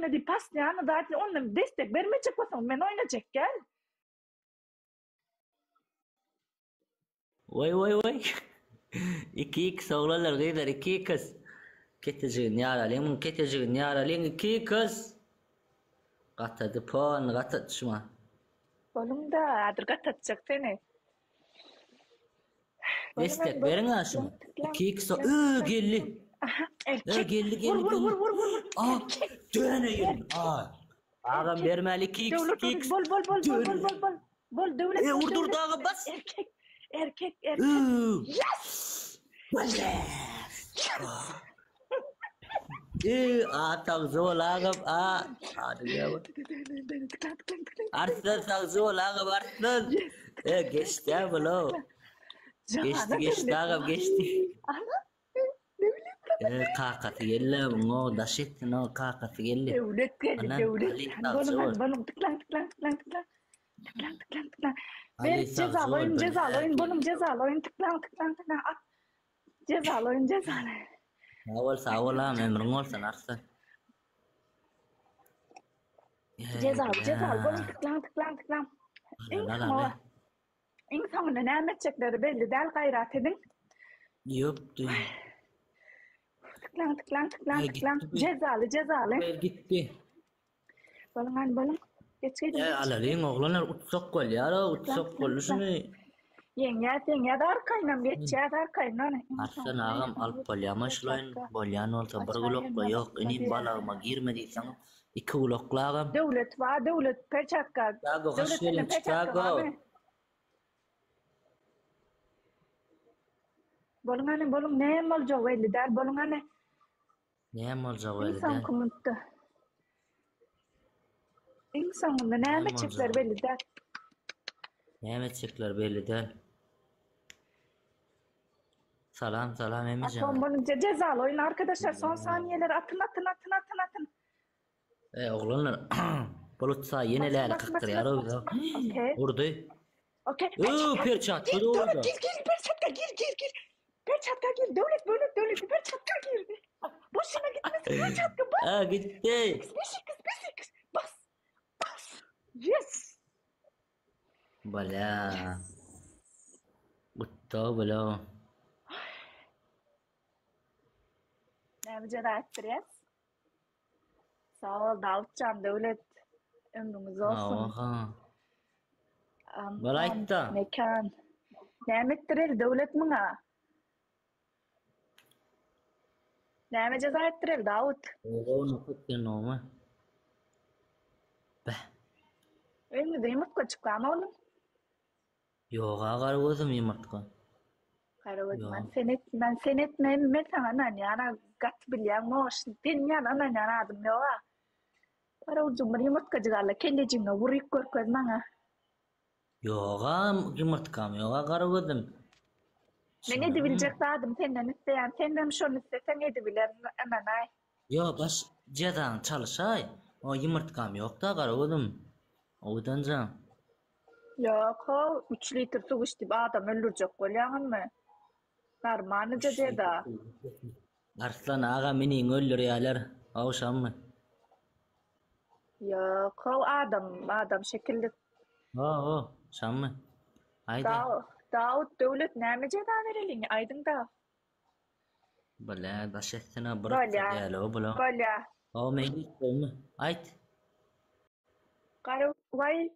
oýna diýip postoýanno zat onda destek bermejek bolsaň men oýnajak gel. Waý waý waý. 2x oglanlar gyzlar 2x. Ketejigini ýaralyň muň ketejigini ýaralyň 2x. Gatady pon gatat şuma. Boluň-da, häzir gatatjak seni. Destek beriň ha şuňa. 2x ö geldi. Aha, Ö erkek. geldi Vur geldi vur geldi. vur vur vur vur. A Erkek. döne ýeri. A. Agam bermeli 2x Döwlet 2x. bol bol bol bol bol bol bol. Bol döwlet. E bol, urdur döwlet. dagy bas. Erkek. Erkek erkek. Ö. Yes! E a sagja bol agam a. Hadi ya. Arslan sagja bol agam Arslan. E geçdi ha bulo. Geçdi geçdi agam geçdi. Ana. Döwlet. E kakasy geldi muňa daş etsin o kakasy geldi. Döwlet geldi, Anan, döwlet. Ali Hadi sagja bolun, bol. hadi bolun. Tıklan, tıklan, tıklan, tıklan. Tıklan, tıklan, tıklan. Ali Ver sagja cezalı bol. oyun, cezalı oyun, bolun, Bela. cezalı oyun. Tıklan, tıklan, tıklan. At. Cezalı oyun, cezalı. Sag bol sag bol agam ömrüň bolsun Arslan. E, Cezalı, cezalı. Bolun, bela. tıklan, tıklan, tıklan. Iň Al al soňy, al. iň soňunda näme etjekleri belli däl, gaýrat ediň. Ýokdy. Tıklan, tıklan, tıklan, E tıklan. gitdi bu. Cezalı, cezalı. Bu el gitdi. Bolun, hadi bolun. Geç E gelin, geç. alalyň oglanlar utsak bolýar, Tıklan, utsak tıklan, boldy tıklan. şuny. Ýeňýäs, ýeňýäs arkaýynam geçýäs arkaýyn ony. Iň Arslan soňunda agam alyp bolýamy şulaýyn bolýan bolsa bir Başga gulakla ýerine ýok inim başga balagyma girme diýseň iki gulakla agam. Döwlet bar, döwlet perçatka. Chicago hoş Döwlet sende geldiň perçatka Chicago. barmy? Boluň hany, boluň, näme boljagy belli däl, boluň hany. Näme boljagy Iň belli däl. soňky minutda. Iň soňunda näme Näme etjekleri boljagy? belli däl. Näme etjekleri belli däl. Salam salam Atom hemmejeňe. boluň cezaly oýun arkadaşlar son saniýeler atyn atyn atyn atyn atyn. E oglanlar Bulut saý ýene Basın läle basın basın kakdyrýar basın. o bize. Okey. Urdy. Okey. Öö Perçatka. perçatka Gir da Döwlet orada. gir gir perçatka gir gir gir. Perçatka gir Döwlet Döwlet Döwlet perçatka gir. Boşuna gitmesin perçatka bas. Ha gitti. 5 5 5 5 bas. Bas. Yes. Bala. Utda bala. Näme jeza etdirýäs? Sag bol Dawutjan Döwlet. Ömrüňiz olsun. Oha. Anton, Bala aýtda. Mekan. Näme etdireli Döwlet muňa? Näme jeza etdireli Dawut? Oğlum sen noma. Beh. Öýüňizde ýumurtga çykýarmy oglum? Ýok a garagözüm ýumurtga. Garagözüm Ýok. men sen et, men sen etme, men saňa ynanýan a gaty bilýän moş. Sen ýaly ynanýan adam ýok a. Garagözüm bir ýumurtgajyk al-da kellejigiňe uryp görkez maňa. Ýok a ýumurtgam ýok a garagözüm. Men edibiljek zadym senden isleýän, senem şony isleseň edibilerin ynanaý. Ýok baş jezaňy çalyşaý. O ýumurtgam ýok-da garagözüm. Owadanjan. Ýok how, üç litr suw iç diýip adam öldürjek bolýaňyzmy? Normalnyja jeza. Arslan aga meniňi öldürýäler. Ogşanmy? Ýok how adam adam şekilli. Ho ho şammy? Aýda. Dawut Döwlet näme jeza bereliň aýdyňda. Bile daş etsene bir Bolýa. däli o bula. Bolýa. Ho men gitdimmi? Aýt. Gara waý.